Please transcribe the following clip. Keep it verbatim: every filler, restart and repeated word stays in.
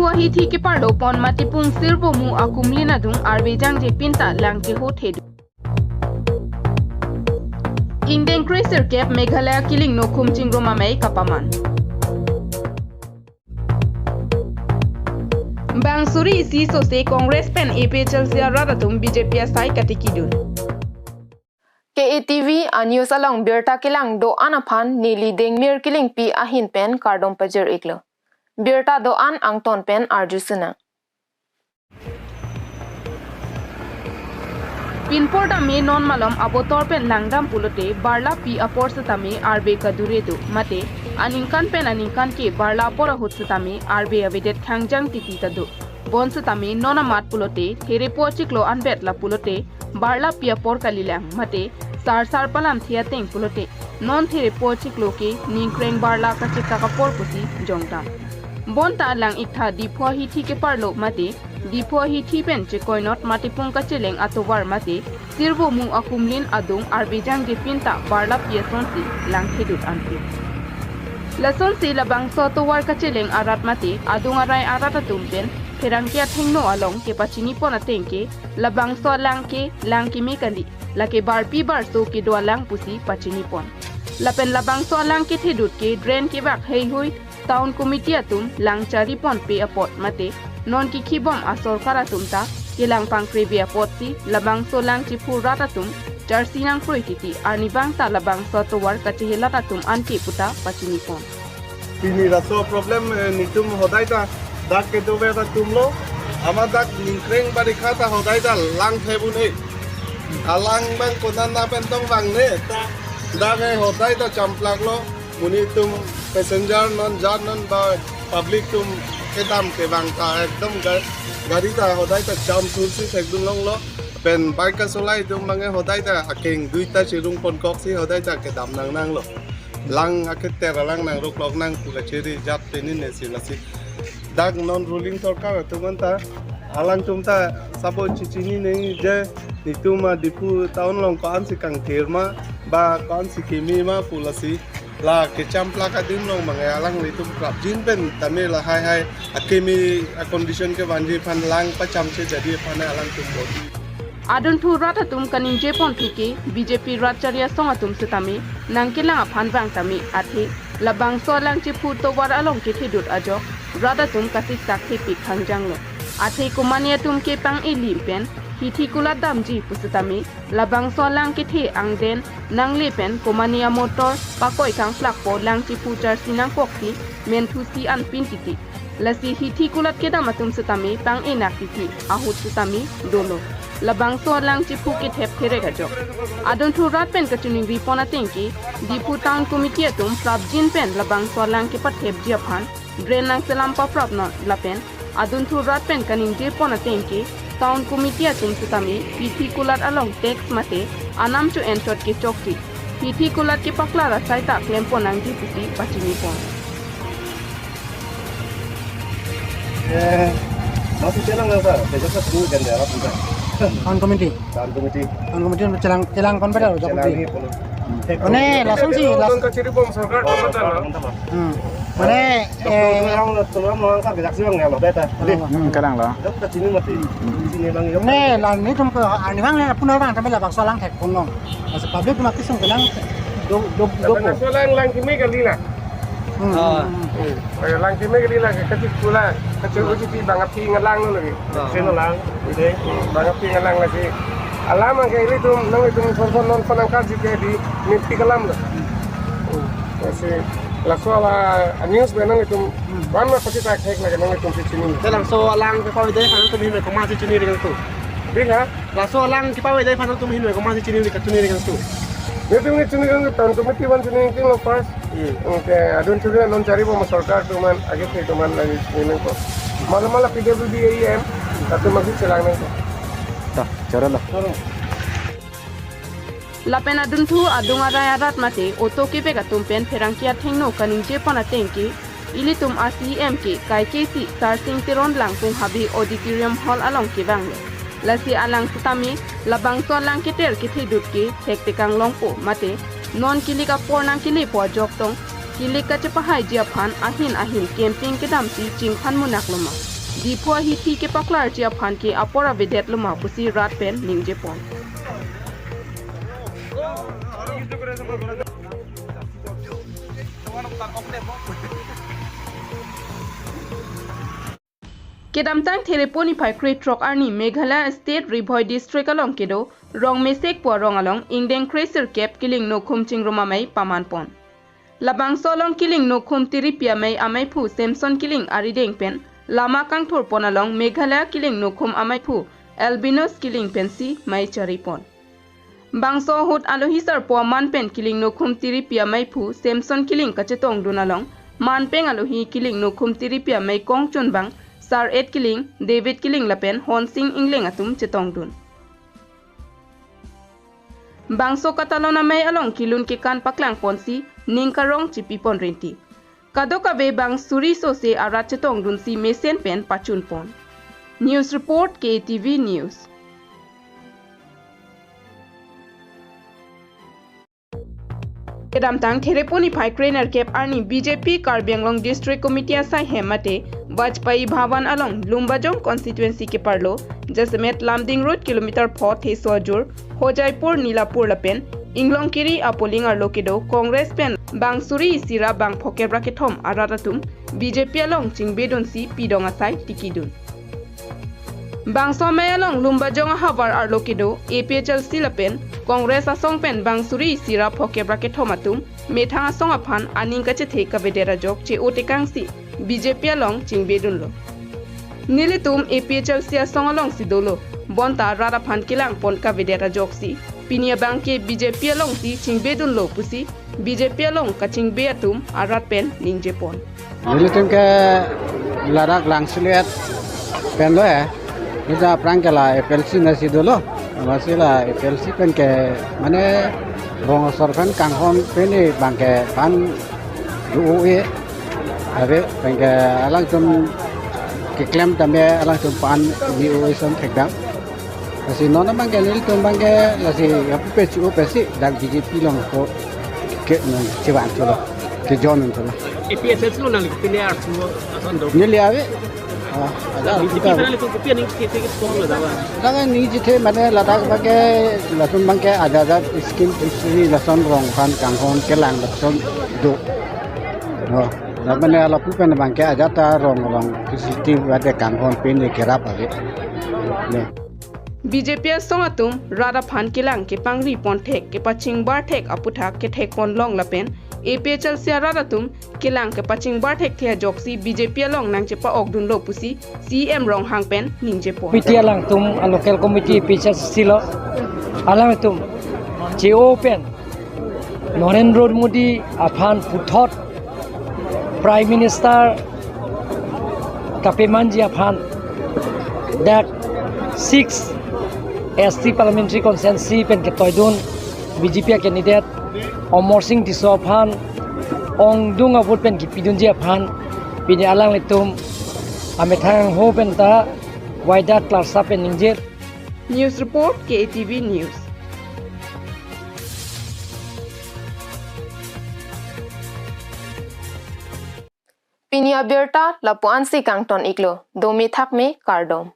Diphu ahithi keparlo pon Matipung Sirvomu akumlin adung arve jangje pinta lang keho thedun. Ingdeng kre sirkep Meghalaya kilingno khum chingrum amei kapaman. Bang suri isi sose Congress pen A P H L C arat atum B J P asai katikidun. K A T V a-news along birta kelang do-an aphan neli Dengmir Killingpi ahin pen kardom pajir-iklo. Birta do-an angton pen arju sinang. Pinpor tame non malom abotor pen langdam pulote barlapi apor setame arve kadure do mate aningkan pen aningkan ke barla apor ahut setame arve avedet khangjang titi ta do. Bonsetame non amat pulote therepo chiklo anvet la pulote barlapi apor kalilang mate sarsar palamthe ateng pulote non therepo chiklo ke ningkreng barla kachekak apor pusi jongdam. Bonta lang-iktha Diphu ahithi keparlo mate Diphu ahithi pen chekoinot Matipung kacheleng atovar mate Sirvomu akumlin adung arve jangje pinta barlapi asonsi langthedut anpin. Lasonsi labangso atovar kacheleng arat mate adung arai arat atum pen pherangke athengno along kepachinipon ateng ke labangso alang ke lang keme kali, lake barpi barso kedo alang pusi pachinipon. Lapen labangso alang kethedut ke drain kevak heihui town committee atum lang chariponpe apot mate non kikhibom asorkar atum ta kelang pangkreve apotsi labangso lang chephu rat atum charsi nangkroi titi arnivang ta labangso atovar kachehelat atum anke puta pachinipon. Pini laso problem, eh, netum hodai ta dak kedover atumlo, amat dak ningkreng barikha ta hodai ta langthe un-e. Alang bang konat na pen tong vangne ta dak, eh, hodai ta champlaklo. Monit atum passenger non jat non ba public atum kedam kevang ta ekdom ga-, gari ta hodai ta jam thursi thekdun longlo. Pen bike kasolai atum bang ke hodai ta akeng duita chirung ponkoksi hodai ta kedam nangnanglo. Lang aketer alang nang ruklok nang pu kachiri jat pini nesi lasi. Dak non ruling sorkar atum anta alangtum ta sabo chechinine je netum a Diphu town along ko-ansi kangthir ma ba ko-ansi keme ma pu lasi. La kechamplak adim along bang ke alanglitum prapjin pen tame lahai hai akeme a condition kevanji aphan lang pachamche jadi aphan alangtum bodi. Adunthu rat atum kaningje ponthu ke B J P rat chari asong atum setame nangkelang aphan vang tame athe labangso alang chephu tovar along kethedut ajok rat atum kasiksak thepik khangjanglo. Athe komane atum ke pang-e lim pen hithi kulat damji pusetame labangso alang kethe angden nangle pen komane amotor pakoi kangplakpo lang chephu charsi nangkoksi menthusi anpin titi. Lasi hithi kulat kedam atum setame pang-e nak titi ahut setame dolo. Labangso alang chephu kethep therek ajok. Adunthu rat pen kachiningri pon ateng ke Diphu Town Committee atum prapjin pen labangso alang kepathepji aphan drain nangselam paprap non lapen adunthu rat pen kaningje pon ateng ke Town Committee atum setame hithi kulat along tax mate anam cho enchot kechokji hithi kulat kepaklar asai ta klempon nangji pusi pachinipon. Eh, masih jalan nggak, Pak? Besok kan sepuluh jam dia, Pak, udah. Town committee. Town committee. Town committee chelang, chelang kon pada, Jalan Jalan committee. Ini, Pak. Mane, lasonsi, las- Nang kachiri bom sorkar, oh, kota, sorkar, no? Mantap, Pak. Hmm. Mane, eh, orang tulang orang kan gerak sih, Bang, ya, Bang, beta. Hmm, kadang lah. Dok kachini mati. Di sini, Bang, ya. Ne, la netum ke arnivang ne puna bang, tapi labangso alang thekpon long. Asa public mati sung kenang do, do, do. Labangso alang lang keme kali na. Hmm. Ah. Hmm. Eh, lang keme kali na, kachik pula, kachik uji pi bang api ngalang lo lagi. Ah. Sino lang, ide, bang api ngalang lagi. Alam ang ke ilitum, nangtum son son non panangkar jike di mimpi kalam lo. Hmm. Kasi laso ala news ba nangtum, hmm, wan ma pati tak hek lagi nangtum si chini. Te laso alang kepavede aphan tum hin komatsi chini ring tu. Bila? Laso alang kepavede aphan tum hin komatsi chini ring, kachini ring tu. Netum ne chini ring, town committee wan chini ring lo pas. Hmm. Oke, adunthu rat non chari bom sorkar atum an, age ke atum an lagi chini ko. Mala mala P W D A M, atum masih chelang nang ko. Ta, chara la. Lapen adunthu adung arai arat mate auto kevek atum pen pherangke athengno kaningje pon ateng ke ilitum a C E M ke kaike si Sarsing Teron Langkung Habe Auditorium Hall along kevanglo. Lasi alang setame labangso alang keter kethedut ke thektekang longpo mate non kilik apor nangkelepo ajok tong kilik kachepahaiji aphan ahin ahin camping kedamsi chingphan munak loma. Diphu ahithi kepaklarji aphan ke apor avedet loma pusi rat pen ningjepon. Kedamtang Therepo niphai krethrok arni Meghalaya State Ri Bhoi District along kedo Rongmesek pu arong along ingdeng kresirkep Killing Nokhum chingrum amei pamanpon. Labangso along Killing Nokhum Tiripi amei ameiphu Samson Killing arideng pen lama kangthurpon along Meghalaya Killing Nokhum ameiphu Albinus Killing pensi mei charipon. Bangso ahut alohi sarpo aman pen Killing Nokhum Tiripi ameiphu Samson Killing kachetongdun along manpeng alohi Killing Nokhum Tiripi amei kongchunbang Sar Ed Killing, David Killing lapen Honsing Ingleng atum chetongdun. Bangso katalon amei along kelun kekan paklangponsi ning karong chipipon rinti. Kadokave bang suri sose arat chetongdunsi mesen pen pachunpon. News report, K A T V News. Kedamtang Therepo niphai krenerkep arni B J P Karbi Anglong District Committee asai hem mate Vajpayee Bhavan along Lumbajong constituency keparlo jasemet Lumding Road kilometer pho theso ajur Hojaipur Nilapur lapen Inglongkiri a-polling arlo kedo Congress pen bang suri isi ra bang phokep ra kethom arat atum B J P along chingbedunsi pidong asai tikidun. Bangso amei along Lumbajong ahavar arlo kedo A P H L C lapen Congress asong pen bang suri isi ra phokep ra kethom atum methang asong aphan aning kachethe kavedet ajok che-o tekangsi B J P along chingbedunlo. Nelitum A P H L C asong alongsi dolo, bonta rat aphan kelangpon kavedet ajoksi pini abangke B J P alongsi chingbedunlo pusi B J P along kachingbe atum arat pen ningjepon. Nelitum ke ladak Langsuliat pen lo ya. Nelitum aphrang ke la A P H L C nasi dolo. Amatsi la A P H L C pen ke mane rong asor aphan kanghon pen ni bang ke pan do-o-e. Ave pen ke alangtum keklem tame alangtum pan do-o-e ason thekdam. Lasi non abang ke nelitum abang ke lasi apupe chu-o pesi dak B J P along ko ke non chevan cholo, ke join cholo. A P H L C along nangli pine arpu ason do. Neli ave. Ah, ada B J P kita. Pen nangli kopi aning ke ke pom lo dawa. Dak neli chethe mane ladak abang ke latum abang ke ada-ada scheme isi lason rong aphan kanghon kelang lason do. Oh, dak mane lapu pen abang ke ajat ta rong rong facility wade kanghon pen ni kerap ave. Ne. B J P asong atum rat aphan kelang kepangri ponthek kepachingbar thek aputhak kethekpon long lapen A P H L C arat atum kelang kepachingbar thekthe ajoksi B J P along nangchepa-okdunlo pusi C E M Ronghang pen ningjepon. Committee alangtum a local committee A P H L C lo alangtum che-o pen Narendra Modi aphan puthot Prime Minister kapemanji aphan dak six S T Parliamentary Constituency pen ketoidun B J P a candidate Amarsing Tisso aphan ongdung a-vote pen kipidunji aphan pini alanglitum amethang ho pen ta waidat klarsa pen ningje. News report, K A T V News. Pini abirta lapu-ansi kangton iklo, dome thakme kardom.